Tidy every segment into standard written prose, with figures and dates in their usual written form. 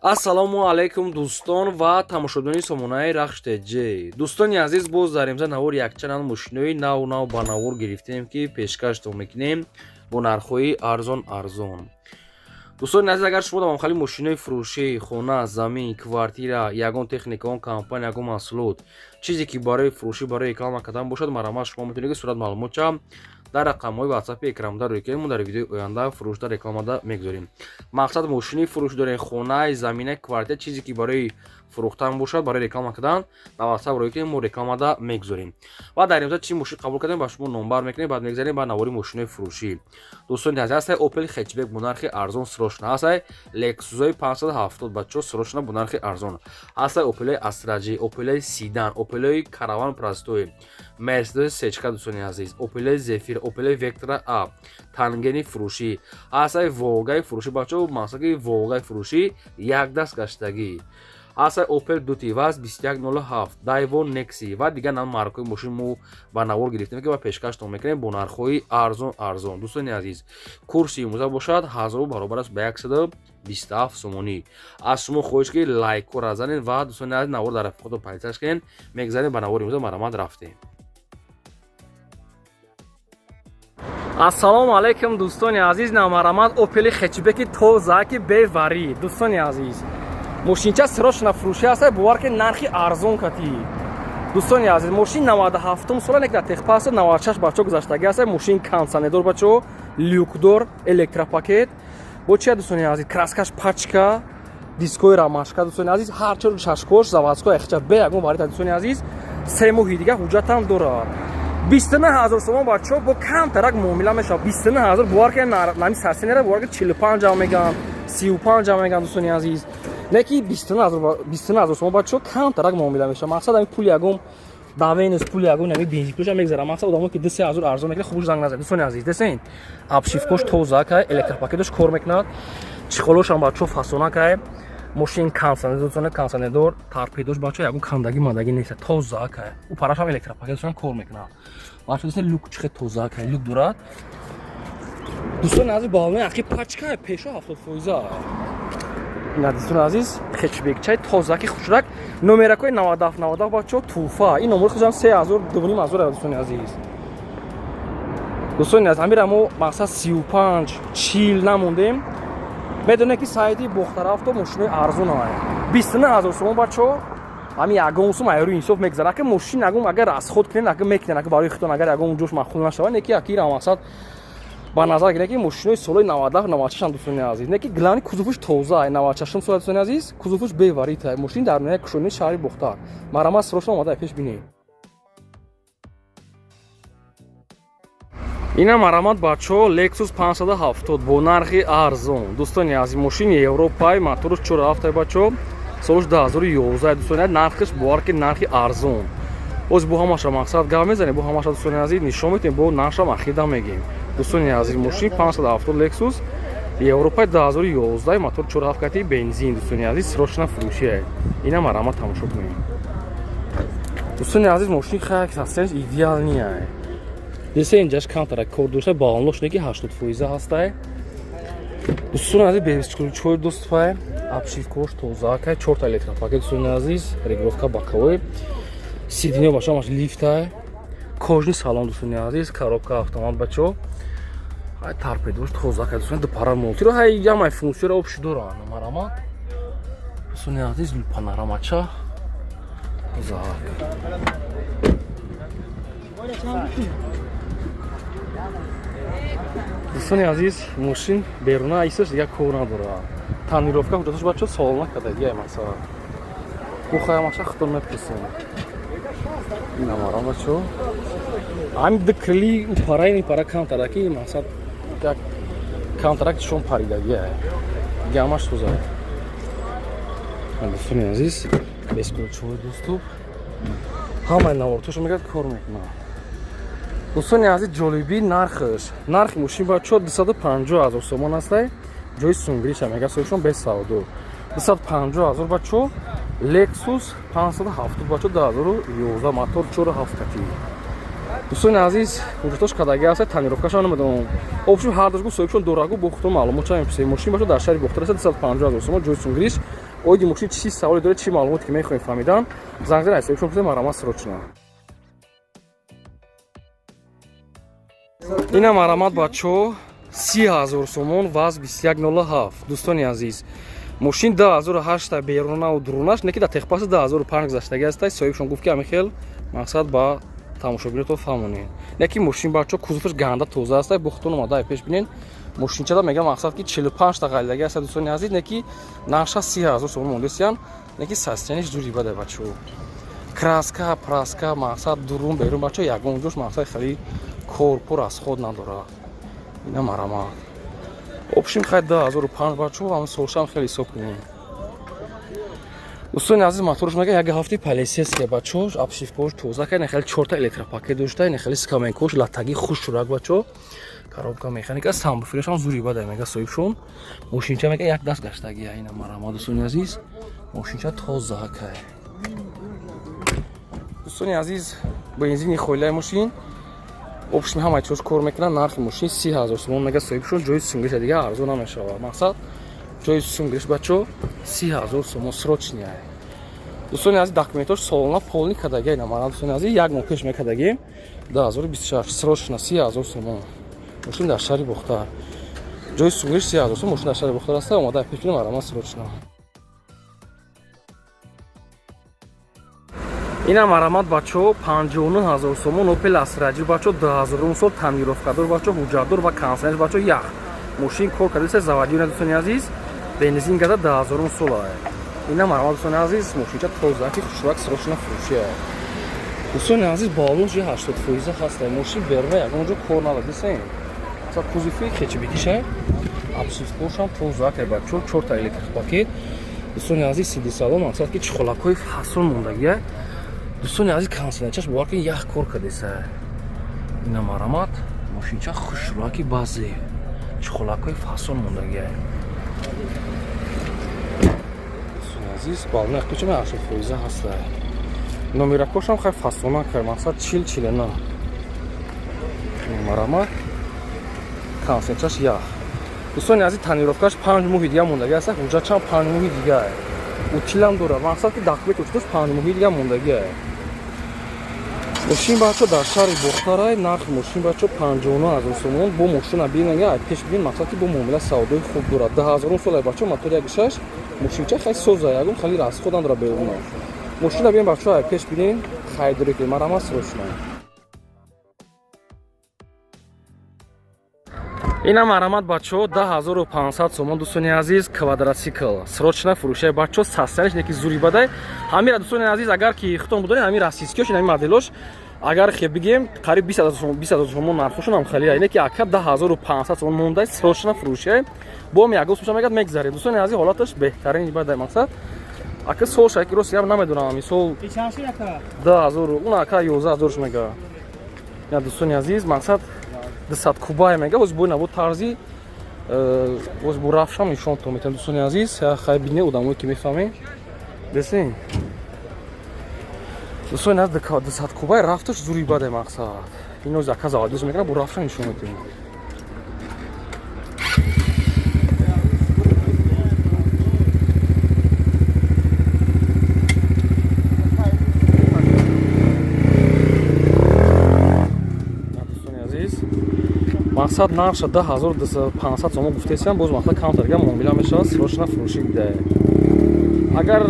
Ассалому алайкум, дӯстон ва тамошобинони сомонаи Рахш ТЖ. Дӯстони азиз, боз дар имза навор якчанд мошинои нав нав ба навор гирифтем, ки пешкаштон мекунем бо нархҳои арзон арзон. Дӯстони азиз, агар шумо дар хали мошинои фурӯшӣ, хона, замин, квартира, ягон техника, он компания, ягон маҳсулот, чизе ки барои фурӯшӣ, барои реклама кардан бошад, марҳамат, шумо метавонед, ки сурат маълумотча дар рақамҳои ватсапи экранда рӯй кунем, мо дар видеои оянда фурӯшда, рекламада мегузорем. Мақсад, мошини фурӯш дорем, хона, замина, квартира, чизе ки барои фурӯхтан бошад, барои реклама кардан, дар ватсап рӯй кунем, мо рекламада мегузорем. Ва дар имза чӣ мошин қабул кардем, ба шумо номбар мекунем, баъд мегзарем ба навори мошинои фурӯшӣ. Дӯстони азиз, ҳастай Опел хэтчбек бо нархи арзон, срочно. Ҳастай Лексусои 570, бачо, срочно, бо нархи арзон. Ҳастай Опелои Астра Ҷи, Опелои седан, Опелои караван простой, Мерседеси сечка, дӯстони азиз, Опелои Зефир, Опелои Вектра А, Тангени фурӯшӣ. Ҳастай Волгаи фурӯшӣ, бачо, мақсади Волгаи фурӯшӣ, якдаст гаштагӣ. Ҳастай Опел Дути ВАЗ 2107, Дайво Некси ва дигар нам маркҳои мошин мо ба навор гирифтем, ки ба пешкаштон мекунем бо нархҳои арзон арзон. Дӯстони азиз, курси имрӯза бошад 1000 баробар аст ба 127 сомонӣ. Аз шумо хоҳиш, ки лайкҳоро занед ва, дӯстони азиз, навор дар рафиқотон поделиться кунед. Мегзарем ба навори имрӯза, марҳамат, рафтем. Ассалому алайкум, дӯстони азиз. Намарамад Опели хэтчбеки тозаки беварӣ. Дӯстони азиз, мошинча срочно фурӯшӣ аст, бовар ки нархи арзон кати. Дӯстони азиз, мошин 97 сола нек, дар техпаспорт 96, бачо, гузаштагӣ аст. Мошин кондиционердор, бачо, люкдор, электропакет бо чи. Дӯстони азиз, краскаш пачка, дискои рамашка. Дӯстони азиз, ҳар чор шашкош заводской, яхча бе ягон варита. Дӯстони азиз, 3 моҳи дига ҳуҷҷатам дорад. 29 000 сомон, бачо, бо камтарак муомила мешавад. 29 000, бовар ки нами сарсенера, бовар ки 45 меган, 35 меган. Дӯстони азиз, не ки 29 000 сомон, бачо, камтарак муомила мешавад. Мақсад, ами пули ягон давенес, пули ягон ами бензин пулша мегзара. Мақсад, одамо ки 2-3 ҳазор арзон мекунад, хубуш занг назад. Дӯстони азиз, десен, обшивкош тоза кай, электропакетош кор мекунад, чехолошам, бачо, фасона кай. Мошин кондиционер, кондиционердор, торпедош, бачо, ягон кандаги мандаги нест, тоза кай. У парашам электропакетошам кор мекунад, бачо. Десен, люк чихе тоза кай, люк дорад. Дӯстони азиз, балони ақи пачка, пешо 70%. Ина, дӯстони азиз, хэтчбекчаи тозаки хушрак, номеракои 97 97, бачо, туфа. Ин номери худам 3000, 2500. Дӯстони азиз, дӯстони азиз, ҳамира мо мақсад 35, 40 намондем. Медонем, ки сайти Бохтарафто мошинои арзон ай. 29 000 сомон, бачо, ҳами ягон сум айрӯи инсоф мегзара. Ака, мошин ягон агар расход кунен, ага мекунен, ага барои худтон агар ягон ҷош маъқул нашавад, не ки акира мақсад ба назар гирем, ки мошинои солҳои 97, 96, дӯстони азиз, не ки главный кузовуш тоза ай, 96 сола. Дӯстони азиз, кузовуш беварита. Мошин дар ноҳияи Кушонии шаҳри Бохтар. Марҳамат, срочно омада пеш бинед. Ина, марҳамат, бачо, Lexus 570 бо нархи арзон. Дӯстони азиз, мошини Европай, моторш 4,7, бачо, солш 2011. Дӯстони, нархш, бовар ки нархи арзон. Боз бо ҳамаша мақсад гап мезанем, бо ҳамаша, дӯстони азиз, нишон метем, бо нархшам ахида мегем. Дӯстони азиз, мошин 570 Lexus Европай 2011, мотор 4,7 кати бензин. Дӯстони азиз, срочно фурӯшия. Ина, марҳамат, тамошо кунем. Дӯстони азиз, мошин хак состояние идеальный. Десе, инҷаш камтара кор дошта, балонош неки 80% ҳастай. Дӯстони азиз, бесключевой доступай, обшивкош тоза кай, чорта электропакет. Дӯстони азиз, регулировка боковой сиденья, бачо, ҳамаш лифтай, кожаный салон. Дӯстони азиз, коробка автомат, бачо, ҳай торпедош тоза кай. Дӯстони, ду пара мултиро ҳай, ямай функсияро общий доранд. Марҳамат, дӯстони азиз, панорамача тоза. Дӯстони азиз, мошин беруна исаш дигар кор надорад. Тонировка ҳуҷҷаташ, бачо, савол накарда, дигар масала бухаямаша худтон мепурсем. Инамара, бачо, ҳами ду крили пара, ини пара камтараки, мақсад, як камтарак шон паридагия, дига ҳамаш тоза. Дӯстони азиз, бесключевой доступ, ҳамаи навортошо мегӯяд, кор мекунад. Дӯстони азиз, ҷолибии нархш, нархи мошин, бачо, 250 000 сомон астай. Ҷои сунгириша мега соҳибшон без савдо. 250 000, бачо, Lexus 570, бачо, 2011, мотор 4,7 кати. Дӯстони азиз, ҳуҷҷатош кадаги аст, тонировкаша намедонам. Общем, ҳар душгу соҳибшон дорагу, бо худтон маълумот ча мепурсед. Мошин, бачо, дар шаҳри Бохтар аст, 250 000 сомон, ҷои сунгириш. Оиди мошин чӣ саволе доред, чӣ маълумоте ки мехоҳем фаҳмидан, занг занед, соҳибшон пурсед, марҳамат, срочно. Ина марҳамат, бачаҳо, 30 000 сомон, ВАЗ 2107. Дӯстони азиз, мошин 2008 берунаву дурунаш, не ки дар техпаспорт 2005 гузаштагӣ аста. Соҳибшон гуфт, ки ҳамин хел мақсад ба тамошобиното фаҳмонед. Не ки мошин, бачаҳо, кузоваш ганда тоза аста, бухтон омада пеш бинен. Мошинчада мега мақсад ки 45 та ғалидаги аста, дӯстони азиз. Не ки нарша 30 000 сомон мондесиян, не ки состояние ш зури бада, бачаҳо. Краска праска мақсад дурун берун, бачаҳо, ягон ҷош мақсад хеле корпур аз худ надорад. Ина марҳамат, общем, хай 2005, бачаҳо, ҳам солшам хеле ҳисоб кунем. Дӯстони азиз, моторш мега як ҳафти полицейская, бачаҳо, обшивка ош тоза кард, хеле чорта электропакет дошта, хеле скамейка ош латаги хушрак, бачаҳо, коробка механика, сабвуфер ашам зури бада мега соҳибшон. Мошинча мега як даст гаштагия. Ина марҳамат, дӯстони азиз, мошинча тоза кай. Дӯстони азиз, бензини хойлаи мошин, общем, ҳамаи чиз кор мекунад. Нархи мошин 30 000 сомон мега соҳибшон. Ҷои сунгиша дига арзон намешавад. Мақсад, ҷои сунгиш, бачо, 30 000 сомон, срочный. Дӯстони азиз, документош солона полный кардагия. Ина мана, дӯстони азиз, як моҳ пеш мекардагим, 2026. Срочно 30 000 сомон, мошин дар шаҳри Бохтар. Ҷои сунгиш 30 000 сомон, мошин дар шаҳри Бохтар аста. Омада пеш бинем, марҳамат, срочно. Ина марҳамат, бачаҳо, 59 000 сомон, Опел Астра Ҷи, бачаҳо, 2000 сол, тонировка дор, бачаҳо, ҳуҷҷатдор ва кондиционер, бачаҳо, ях мошин кор кардааст, заводной. Дӯстони азиз, бензин газа, 2000 сола. Ина марҳамат, дӯстони азиз, мошинча тозаки хушрак, срочно фурӯшия. Дӯстони азиз, баллонши 80 фоиза ҳаста. Мошин беруна ягон ҷо кор надад, дисен, кузови хечи бикиша, обшивка ошам тозака, бачаҳо, чорта электропакет. Дӯстони азиз, сиди салон мақсад ки чиқолакҳои фасон мондагия. Дӯстони азиз, кондиционер чаш, бовар кунед, ях кор кардеса. Ина марҳамат, мошинча хушрӯаки, баъзе чиқолакҳои фасон мондагия. Дӯстони азиз, баллони ақичама 80 фоиза ҳаста. Номеракошам хай фасона кар, мақсад чил чилена. Марҳамат, кондиционер чаш ях. Дӯстони азиз, тонировка ш 5 моҳи дига мондагӣ аста, ҳуҷҷатчам 5 моҳи дига, утилам дорад. Мақсад ки документ учтош 5 моҳи дига мондагия. Мошин, бачо, дар шаҳри Бохтарай. Нархи мошин, бачо, 59 000 сомон. Бо мошина бинага, ай пеш бин, мақсад ки бо муомила савдои хуб дорад. 2000 солай, бачо, мотор як шаш. Мошинча хай соза, ягон хали расход надорад беруна. Мошина бин, бачо, ай пеш бинен, харидорӣ кунед, марҳамат, срочно. Ина марҳамат, бачаҳо, 10 500 сомон, дӯстони азиз, квадроцикл, срочно фурӯшаи, бачаҳо. Состояние ш неки зури бадай ҳамира. Дӯстони азиз, агар ки худтон будонед, ҳамин российский ош, ҳамин моделош, агар хе бигем, қариб 20 000 сомон нархошон ҳам хали. Ине ки ака 10 500 сомон мондай, срочно фурӯшаи. Бом ягон сумша мегад, мегзарем. Дӯстони азиз, ҳолаташ беҳтарин бадай. Мақсад, ака, сол шаки рост гап намедонам, мисол 10 000, он ака 11 000 мега. Я, дӯстони азиз, мақсад, 200 кубай мега. Оз бо набуд тарзи, оз бо рафшам нишонтон метавон. Дӯстони азиз, хай бине, одамое ки мефаҳмем, десен. Дӯстони азиз, 200 кубай, рафташ зури баде. Мақсад, ино зака заводиш мекунад, бо рафшам нишон метавон. Дӯстони азиз, мақсад, нарша 10 500 сомон гуфтесиям, боз мақсад камтарга муомила мешавад. Срочно фурӯшӣ дида. Агар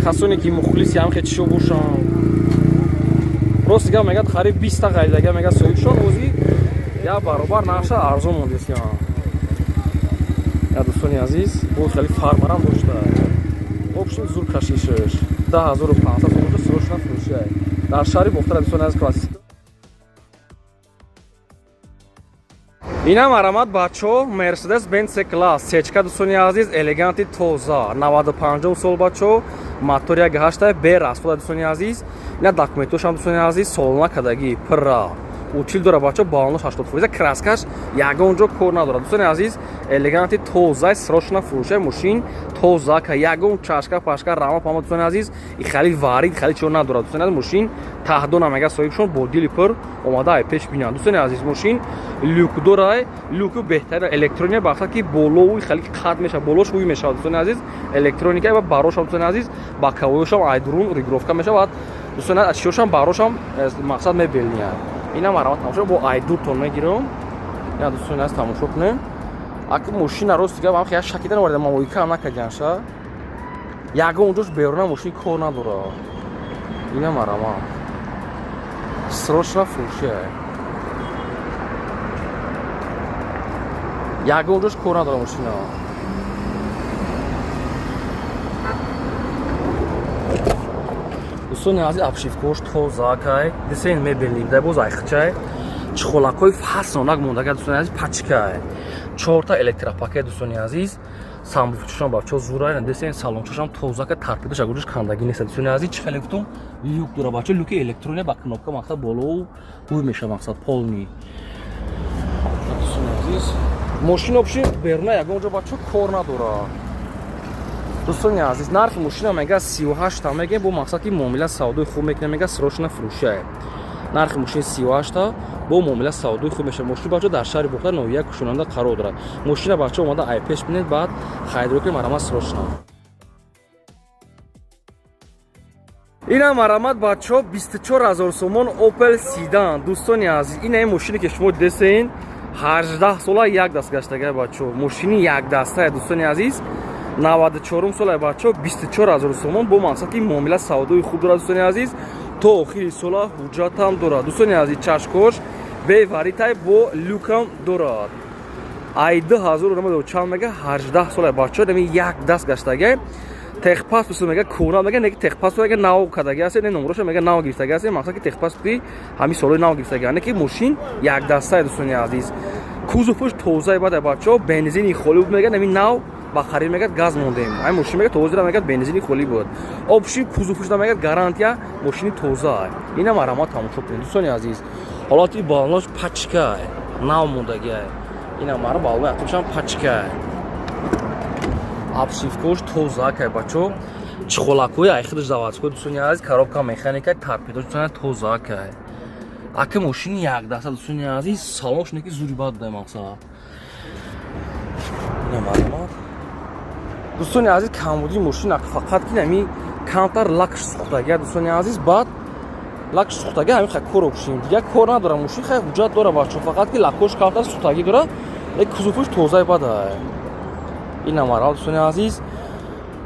касоне ки мухлиси ҳам хечишо бошанд, рости гап мегӯяд, қариб 20-та ғаридага мегӯяд соҳибшон, ози як баробар нарша арзон мондесиям. Я, дӯстони азиз, боз хеле фармарам дошта, общем, зур кашишаш. 10 500 сомон, срочно фурӯшӣ дар шаҳри Бохтара, дӯстони азиз, классик. Ина марҳамат, бачаҳо, Мерседес Бенц С класс сечка, дӯстони азиз, элеганти тоза, 95 сол, бачаҳо, мотор як ҳашта, бе расход а. Дӯстони азиз, ина документошам, дӯстони азиз, солона кардагӣ, пирра. Учил дора бачо, балонош 80%, краскаш ягон ҷо кор надорад. Дӯстони азиз, элеганти тоза, срочно фурӯша мошин тоза, ка ягон чашка пашка рама пама, дӯстони азиз, и хали варид хали чиро надорад. Дӯстони азиз, мошин таҳдона мега соҳибшон бо дили пур омада ай пеш бинанд. Дӯстони азиз, мошин люк дорай, люку беҳтар электрония бахта ки болои хали қат мешавад, болош ҳуй мешавад. Дӯстони азиз, электроника ва барошам, дӯстони азиз, боковоёшам айдурун регулировка мешавад. Дӯстони азиз, чиёшам барошам мақсад мебелния. Ина марамат тамошо бо айдуртон мегирам. Ина дӯстони азиз, тамошо кунем. Аки мошина рост дига вам хия шакидан оварда, мамоика накардианша. Ягон ҷош беруна мошин кор надорад. Ина марамат. Срочно фурӯшия. Ягон ҷош кор надорад мошина. Дӯстони азиз, обшивкош тоза кай, дисен мебелни дай боз айхчай. Чхолакҳои фаснонак мондага, дӯстони азиз, пачкай. Чорта электропакет, дӯстони азиз, самбуфчушам бачо зурай, дисен салончушам тоза ка, тарпидаш агуриш кандагӣ нест. Дӯстони азиз, чӣ хеле гуфтум, люк дора бачо, люки электрония ба кнопка мақсад боло ҳуй меша мақсад полный. Дӯстони азиз, мошин обши беруна ягон ҷо бачо кор надорад. Дӯстони азиз, нархи мошина мега 38 та мегем, бо мақсад ки муомила савдои хуб мекунем, мега срочно фурӯшае. Нархи мошин 38 та, бо муомила савдои хуб мешавад. Мошин бачо дар шаҳри Бохтар, ноҳия Кушонанда қарор дорад. Мошина бачо омада ай пеш бинед, баъд харидорӣ кунед, марамат срочно. Ина марамат бачо 24 000 сомон Opel Sedan. Дӯстони азиз, ина ин мошине ки шумо дидесен, 18 сола як даст гаштагай бачо. Мошини якдастае, дӯстони азиз. 94 сола бачо, 24 000 сомон, бо мақсад ки муомила савдои хуб дорад, дӯстони азиз, то охири сола ҳуҷҷатам дорад. Дӯстони азиз, чашкош беваритай бо люкам дорад. Ай 2000 намедонам чанд мега, 18 сола бачо, нами як даст гаштагай. Техпаспорт мега кӯна мега, неки техпаспорт мега нав кадаги аст, не номроша мега нав гирифтаги аст, мақсад ки техпаспорти ҳамин солҳои нав гирифтаги, не ки мошин якдастае, дӯстони азиз. Кузовш тозаи бада бачо, бензини холӣ буд мега, нами нав ба харид мегад газ мондем. Ай мошин мега тозира мегад бензини холӣ буд. Обши кузовш мегад гарантия мошини тоза. Ина марамат тамошо кунед, дӯстони азиз. Ҳолати балонош пачка нав мондагиай. Ина мара балони ақибшам пачка. Обшивкош тоза кай бачо. Чхолакҳои айхидаш заводской, дӯстони азиз, коробка механика, торпедош тоза кай. Ака мошини якдаста, дӯстони азиз, салонш неки зури бад будай мақсад. Ина марамат. Дӯстони азиз, камбудии мошин фақат ки ами камтар лакш сӯхтагия, дӯстони азиз, баъд лакш сӯхтагия ҳамин хай кор обшин. Дигар кор надора мошин, хай ҳуҷҷат дора бачо, фақат ки лакош камтар сӯхтагӣ дора, як кузовш тозаи бада. Ина марамат, дӯстони азиз.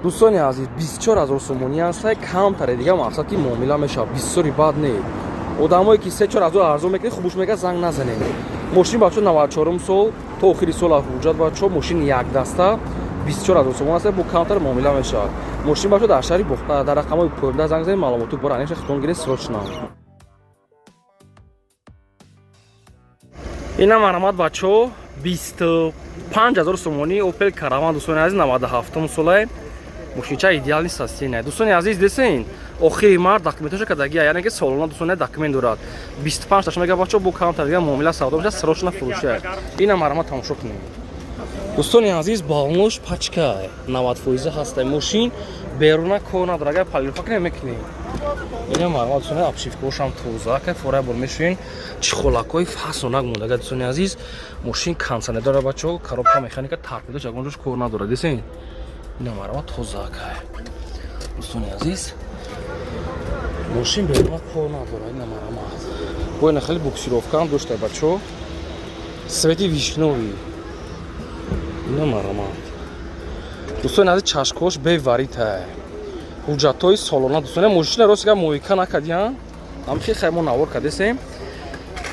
Дӯстони азиз, 24 000 сомонӣ ҳастай, камтаре дигар мақсад ки муомила мешавад, бисёри бад не. Одамое ки 3-4 ҳазор арзон мекунед, хубуш мега занг назанед. Мошин бачо 94 сол, то охири сола ҳуҷҷат бачо, мошин якдаста 24 000 сомон аст, бо камтар муомила мешавад. Мошин бачо дар шаҳри Бохтар, дар рақамҳои поёнда занг занед, маълумоти бора аниқша хитон гиред срочно. Ина марамат бачо 25 000 сомонӣ Opel Caravan, дӯстони азиз, 97 солае. Мошинча идеальный состояние. Дӯстони азиз, десен охири март документаша кардагия, яъне ки солона дӯстони документ дорад. 25 таш мега бачо, бо камтар дигар муомила савдо мешавад, срочно фурӯша. Ина марамат тамошо кунед. Дӯстони азиз, балонош пачка 90% ҳаста. Мошин беруна кор надорад, агар полировка кунем мекунем. Ина марамат, дӯстони, обшивкаҳошам тоза ка, фора бор мешӯен, чхолакҳои фасонак мондага, дӯстони азиз. Мошин кондиционер дорад бачо, коробка механика, торпедош ягон ҷош кор надорад. Десен ина марамат тоза ка. Дӯстони азиз, мошин беруна кор надорад, ина марамат. Бо ина хеле буксировкаам дошта бачо. Цвети вишнёвый. Ина марамат. Дӯстони азиз, чашкош беваритай. Ҳуҷҷатҳои солона, дӯстони, мошина рост га мойка накардиян. Ам хел хай мо навор кардесем.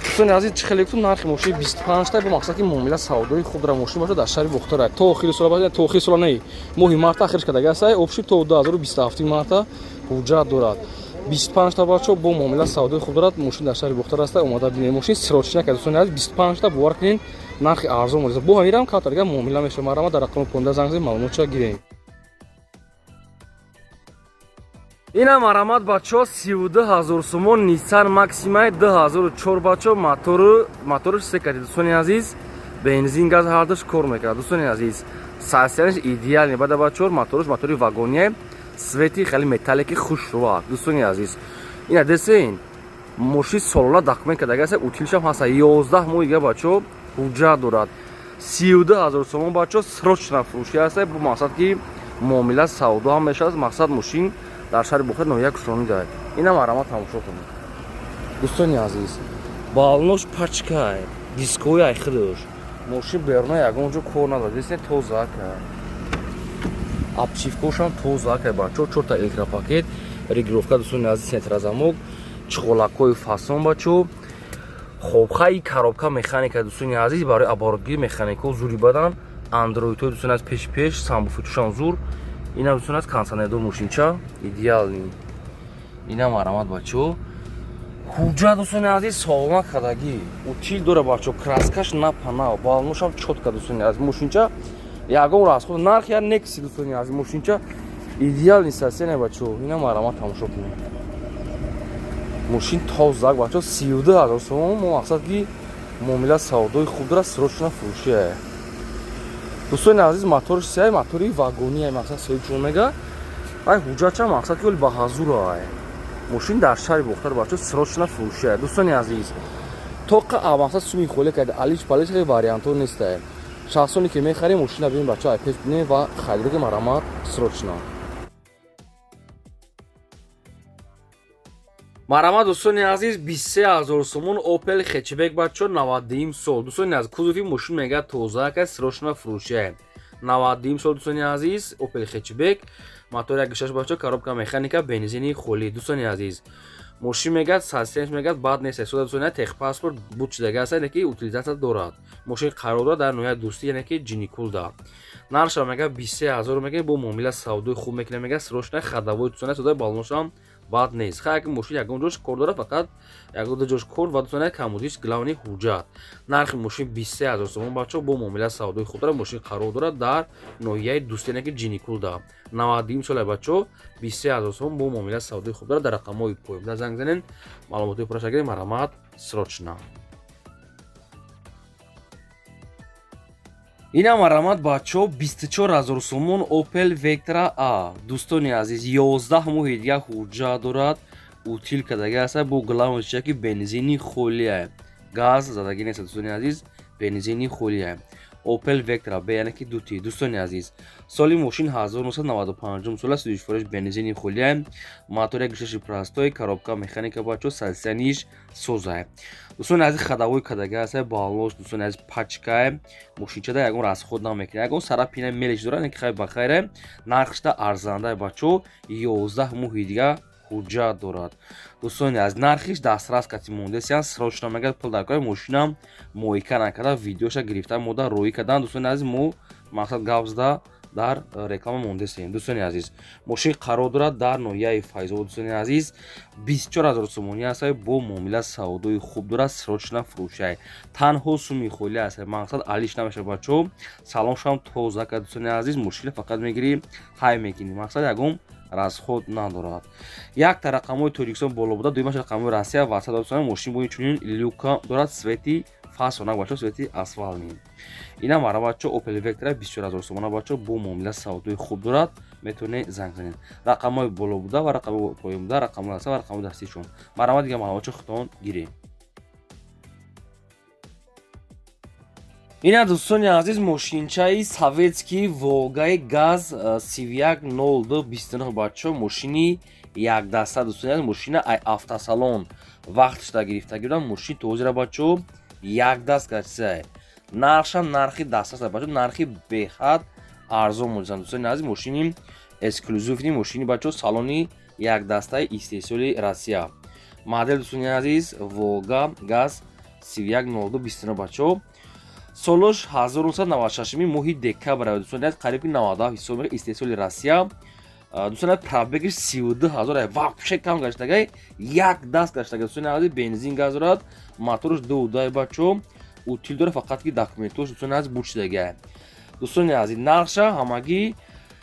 Дӯстони азиз, чӣ хеле гуфтум, нархи мошини 25 та, бо мақсад ки муомила савдои хуб дора мошин бошад, дар шаҳри Бохтар. То охири сола, баъд то охири сола не, моҳи марта охирш кардага аст, обши то 2027 марта ҳуҷҷат дорад. 25 та бачо, бо муомила савдои хуб дорад. Мошин дар шаҳри Бохтар аст, омада бинед. Мошин срочно кард, дӯстони азиз, 25 та, бовар кунед, нархи арзон мерасад. Бо ҳамирам камтар дигар муомила мешавад. Марҳамат, дар рақами 15 занг занед, маълумотша гирем. Ина, марамат, бачо, 32 000 сомон Nissan Maxima 2004, бачо, мотору секати, дӯстони азиз, бензин, газ ҳардуш кор мекунад, дӯстони азиз. Состояние ш идеальный бада, бачо, моторуш мотори вагония, цвети хеле металлики хушрӯа, дӯстони азиз. Ина десен, мошин солона документ кардага аст, утилшам ҳаста, 11 моҳ дига, бачо, ҳуҷҷат дорад. 32 000 сомон, бачо, срочно фурӯшӣ аст, бо мақсад ки муомила савдо ҳам мешавад. Мақсад, мошин дар шаҳри Бухор, ноҳия Кушронӣ дорад. Ина, марамат, тамошо кунед, дӯстони азиз. Балонош пачкай, дискои айхидош, мошин беруна ягон ҷо кор надорад. Десне, тоза кай, обшивка ошам тоза кай, бачо, чорта электропакет, регулировка, дӯстони азиз, центрозамок, чиқолакҳои фасон, бачо. Хоб, хай, коробка механика, дӯстони азиз, барои оборот гирӣ механикҳо зури бадан. Андроидҳои, дӯстони азиз, пеш пеш, сабвуфер ушам зур. Ина, дӯстони азиз, кондиционер дор, мошинча идеальный. Ина, марамат, бачо, ҳуҷҷат, дӯстони азиз, солона кардагӣ, утил дора, бачо, краска ш напана, балоношам чётко, дӯстони азиз, мошинча ягон расход, нарх я некси, дӯстони азиз, мошинча идеальный состояние, бачо. Ина, марамат, тамошо кунед, мошин тозак, бачо, 32 000 сомон. Мо мақсад ки муомила савдои хуб дорад, срочно фурӯшия, дӯстони азиз. Моторш сеай, мотори вагония, мақсад, соҳибшон мега, ай ҳуҷҷатча, мақсад ки оли ба ҳазур ай. Мошин дар шаҳри Бохтар, бачо, срочно фурӯшия, дӯстони азиз. Тоқа мақсад суми холе карда, алиш палиш вариантҳо нестай. Шахсоне ки мехарем, мошина бинем, бачо, ай пеш бинем ва харидоки, марамат, срочно. Марамат, дӯстони азиз, 23 000 сомон Опел хэтчбек, бачо, 92 сол, дӯстони азиз. Кузови мошин мега тоза ка, срочно фурӯшия. 92 сол, дӯстони азиз, Опел хэтчбек, мотор 1,6, бачо, коробка механика, бензини холӣ, дӯстони азиз. Мошин мегӯяд, состояние ш мегӯяд бад нест, сода, дӯстони, техпаспорт буд шудага аст, яъне ки утилизация дорад. Мошин қарор дорад дар ноҳияи Дӯстӣ, яъне ки Ҷиникулда. Нархша мегӯяд 23 000 мегӯяд, бо муомила савдои хуб мекунад, мегӯяд, срочно ходовой, дӯстони, содаи балоношам бад нест. Хай, ки мошин ягон ҷош кор дорад, фақат ягон ду ҷош кор ва, дӯстони, камудиш, главный ҳуҷҷат. Нархи мошин 23 000 сомон, бачо, бо муомила савдои хуб дорад. Мошин қарор дорад дар ноҳияи Дӯстӣ, яъне ки Ҷиникулда. 92 сола, бачо, 23 000 сомон, бо муомила савдои хуб дорад. Дар рақамҳои поёнда занг занед, маълумотҳои пурраша гиред, марҳамат, срочно. Ина, марамат, бачо, 24 000 сомон Опел Вектра А, дӯстони азиз, 11 моҳи дига ҳуҷҷат дорад, утил кардага аст, бо главный чия ки бензини холия, газ задагӣ нест, дӯстони азиз, бензини холия. Опел Вектра Б, яъне ки дути, дӯстони азиз. Соли мошин 1995 сола, сӯзишвориш бензини холия, мотор 1,6 простой, коробка механика, бачо, состояние ш соза, дӯстони азиз, ходовой кардага аст, балош, дӯстони азиз, пачка. Мошинчада ягон расход намекунад, ягон царапина мелочь дорад, ки хай, ба хайре, нархшда арзанда, бачо, 11 моҳи дига ҳуҷҷат дорад, дӯстони аз. Нархиш дастрас кати мондесиян, срочно мегӯяд, пул дар кори. Мошинам мойка накарда, видеоша гирифта, мода роӣ кардан, дӯстони азиз. Мо мақсад гап зада дар реклама мондесем, дӯстони азиз. Мошин қарор дорад дар ноҳияи Файзобод, дӯстони азиз, 24 000 сомонӣ аст, бо муомила савдои хуб дорад, срочно фурӯшай. Танҳо суми холӣ аст, мақсад алиш намешавад, бачо. Салоншам тоза кард, дӯстони азиз. Мошина фақат мегирӣ, ҳай мекунӣ, мақсад, ягон расход надорад. Якта рақамҳои Тоҷикистон боло буда, дуюмаш рақамҳои Россия ва садо. Мошин бо инчунин люка дорад, цвети фасонак, бачо, цвети асфалтный. Ина, мара, бачо, Опел Вектра 24 000 сомона, бачо, бо муомила савдои хуб дорад. Метавонед занг занед, рақамҳои боло буда ва рақамҳои поён буда, рақамҳои ҳаста ва рақамҳои дастишон. Марҳамат, дигар маълумотчо худтон гиред. Ина, дӯстони азиз, мошинчаи советский Волгаи газ 310229, бачо, мошини якдаста, дӯстони азиз. Мошина ай автосалон вақтшда гирифта гирдам, мошин то ҳозира, бачо, якдаст гашта. Нархшам нархи дастрас, бачо, нархи беҳад арзон мӯзан, дӯстони азиз. Мошини эксклюзивный мошини, бачо, салони якдастаи истеҳсоли Россия. Модел, дӯстони азиз, Волга газ 310229, бачо, солош 1996 моҳи декабр, дӯстони азиз, қариб ки 97 ҳисоб мекунад, истеҳсоли Россия, дӯстони азиз. Пробег иш 32 000, вообще кам гаштагай, як даст гаштагай, дӯстони азиз. Бензин, газ дорад, моторш 2,2, бачо, утил дорад, фақат ки документош, дӯстони азиз, буд шудагай. Дӯстони азиз, нархша ҳамагӣ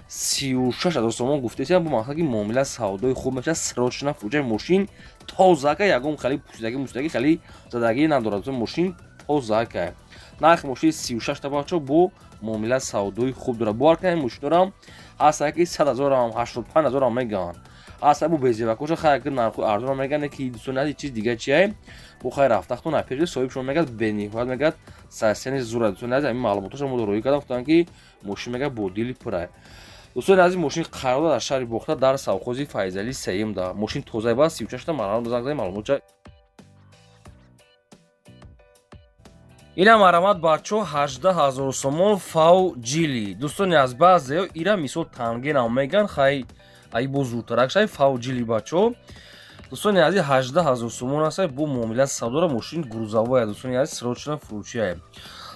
36 000 сомон гуфтесиям, бо мақсад ки муомила савдои хуб мешавад. Срочно фурӯшаи мошин тозака, ягон хали пусидаги мусидаги хали задагӣ надорад, мошин тозака. Нархи мошини 36 та, бачо, бо муомила савдои хуб дорад. Бовар кунед, мошинорам ҳаста ки 100 000-ам, 85 000-ам мегӯянд, ҳаста бо безебакоша хай ки нархи арзонам мегӯянд, ки дӯстони азиз, чиз дига чия, бо хай рафтахтон пеши соҳибшон мегӯяд, бениҳоят мегӯяд, состояние зура. Дӯстони азиз, ҳамин маълумотошо мо роӣ кардам, гуфтанд ки мошин мегӯяд бо дили пурай. Дӯстони азиз, мошин қарор дар шаҳри Бохта, дар совхози Файзалӣ сеюм да. Мошин тозаи ба 36 та. Марҳамат, занг занед, маълумотча. Ина марҳамат, бачо, 18 000 сомон Фау Ҷили. Дӯстони аз баъзео ира мисол тангенам меган, хай ай бо зудтарак шай Фау Ҷили, бачо. Дӯстони азиз, 18 000 сомон аст, бо муомила савдора. Мошин грузовая, дӯстони азиз, срочно фурӯшия.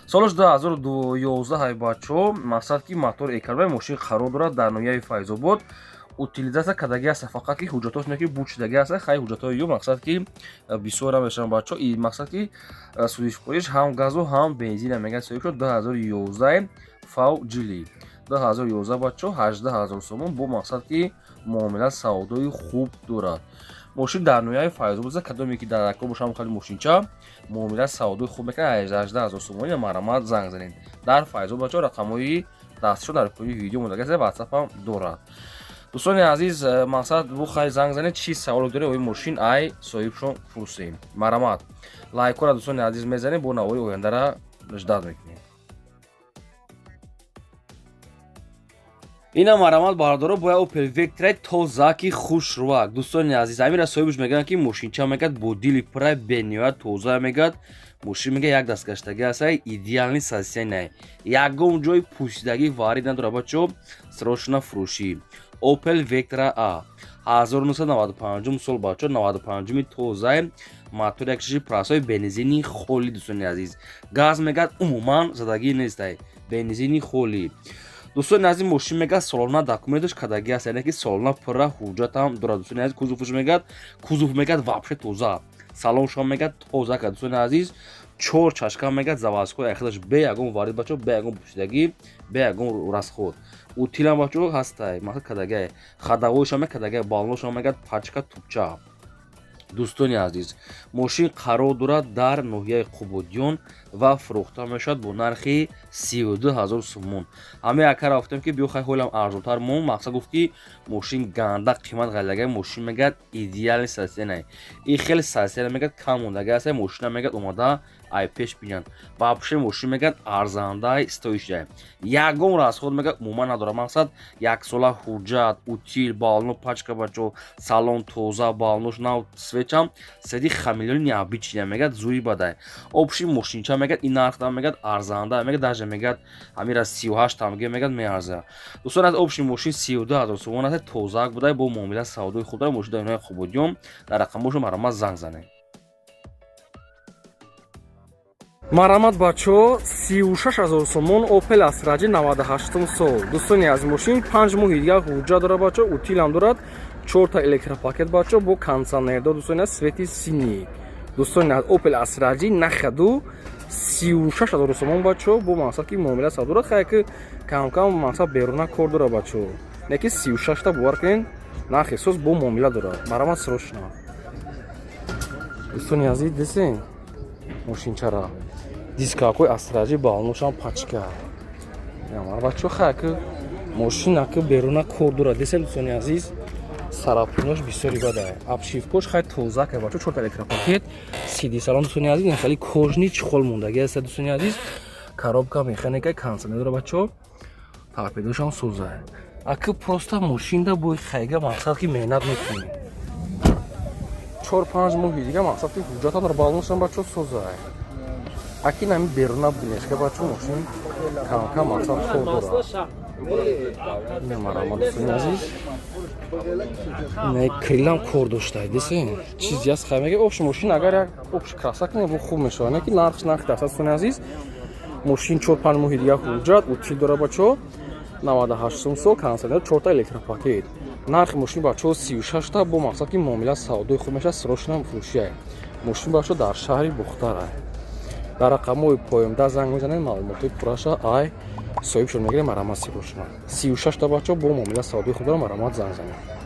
Солаш 2011, бачо. Мақсад ки мотор экарбай. Мошин қарор дорад дар ноҳияи Файзобод. Утилизация кардагӣ аст, фақат ки ҳуҷҷатош не ки бучидаги аст. Хай, ҳуҷҷатҳои ё мақсад ки бисёр намешаванд, бачо. И мақсад ки судишпоиш ҳам газу ҳам бензина мегӯяд соҳиб шуд. 2011 Фау Ҷили, 2011, бачо, 18 000 сомон, бо мақсад ки муомила савдои хуб дорад. Мошин дар ноҳияи Файзобод. Кадоме ки дар акор бошам, хали мошинча муомила савдои хуб мекунад, 18 000 сомонӣ, марҳамат, занг занед. Дар Файзобод, бачо, рақамҳои дастшо дар пои видео мондагӣ, ватсапам дорад. Дӯстони азиз, мақсад бу хай занг занед, чӣ саволе доред ои мошин, ай соҳибшон пурсем. Марҳамат, лайкора, дӯстони азиз, мезанем, бо навори ояндара ждать мекунем. Ина марҳамат, бародаро, бояд Опел Вектра тозаки хушрувак. Дӯстони азиз, ҳамира соҳибш мегӯянд ки мошинча мегӯяд бо дили пурай, бениҳоят тоза мегӯяд. Мошин мега як дастгаштагӣ аст, идеальный состояние, ягон ҷои пӯсидагӣ варид надорад, бачо. Срочно фурӯшӣ Опел Вектра А, 1995 сол, бачо, 95-ми тозаи, мотор якшиши простой, бензини холи. Дӯстони азиз, газ мегӯяд умуман задагӣ нестай, бензини холи. Дӯстони азиз, мошин мегӯяд солона документаш кардагӣ аст, яъне ки солона пурра ҳуҷҷатам дорад. Дӯстони азиз, кузовш мегӯяд, кузов мегӯяд вообще тоза, салоншон мегӯяд тоза кард. Дӯстони азиз, чор чашка мегӯяд заводской, айхелаш, бе ягон варид, бачо, бе ягон пӯшидагӣ, бе ягон расход. Утилам, бачо, ҳастай, мақсад кардагиай, ходовойшам кардагиай, баллоношам мегӯяд пачка тупча. Дӯстони азиз, мошин қарор дорад дар ноҳияи Қубодиён ва фурӯхта мешавад бо нархи 32 000 сомон. Ҳамаи акара гуфтем ки биё хай, ҳолам арзонтар мон. Мақсад гуфт ки мошин ганда қимат ғалидаги. Мошин мегӯяд идеальный состояние, и хеле состояние мегӯяд кам мондаги аст. Мошина мегӯяд омада ай пеш бинанд. Вообще мошин мегӯяд арзандаи стоящая, ягон расход мегӯяд умуман надорад. Мақсад яксола ҳуҷҷат, утил, баллоно пачка, бачо, салон тоза, баллонош нав, свечам свети хамелеон необычная, мегӯяд зуи бадай. Общий мошинча мегӯяд ин нарх мегӯяд арзанда, мегӯяд даже мегӯяд ҳамира 38 тамге мегӯяд меарза. Дӯстон, аз общий мошин 32 000 сомон аст, тозаак буда, бо муомила савдои хуб дорад. Мошин дар ноҳияи Қубодиён, дар рақамҳошо марҳамат, занг занед. Марҳамат, бачо, 36 000 сомон Опел Астра Ҷи, 98 сол. Дӯстони аз, мошин 5 моҳи дигар ҳуҷҷат дорад, бачо, утилам дорад, чорта электропакет, бачо, бо кондиционердор. Дӯстони аз, цвети синий. Дӯстони аз, Опел Астра Ҷи на ходу 36 000 сомон, бачо, бо мақсад ки муомила савдо дорад. Хай ки камкам мақсад беруна кор дорад, бачо, не ки 36-та, бовар кунед, нархи соз, бо муомила дорад. Марҳамат, срочно. Дӯстони азиз, десен мошинчара дискакҳои Астра Ҷи, баллоношам пачка, бачо. Хай ки мошина ки беруна кор дорад, десем. Дӯстони азиз, сарапунош бисёри бадай, обшивкош хай тоза ка, бачо, чорта электропакет, сиди салон. Дӯстони азиз, ин хеле кожаный чехол мондагӣ аст. Дӯстони азиз, коробка механика, кондиционер дора, бачо, торпедошам соза. Аки просто мошинда бо хайга мақсад ки меҳнат мекунӣ, 4-5 моҳи дига мақсад ки ҳуҷҷата дора, баллоншам, бачо, соза. Аки нами беруна бинешка, бачо, мошин камкам мақсад кор дорад. Ина марҳамат, дӯстони азиз, ина крилам кор дошта, десен чизи аст. Хай мега общий мошин агар як общий краса кунем, бо хуб мешавад, не ки нархш нархи дастад. Дӯстони азиз, мошин 4-5 моҳи дига ҳуҷҷат, утил дора, бачо, 98 сол, кондиционер, чорта электропакет. Нархи мошин, бачо, 36-та, бо мақсад ки муомила савдои хуб мешавад. Срочно фурӯшия мошин, бачо, дар шаҳри Бухтара, дар рақамҳои поёнда занг мезанед, маълумотҳои пурраша ай. Соҳибшон мегирем, марамат сипошона. 36 та, бачо, бо муомила савдои худро, марамат занг занед.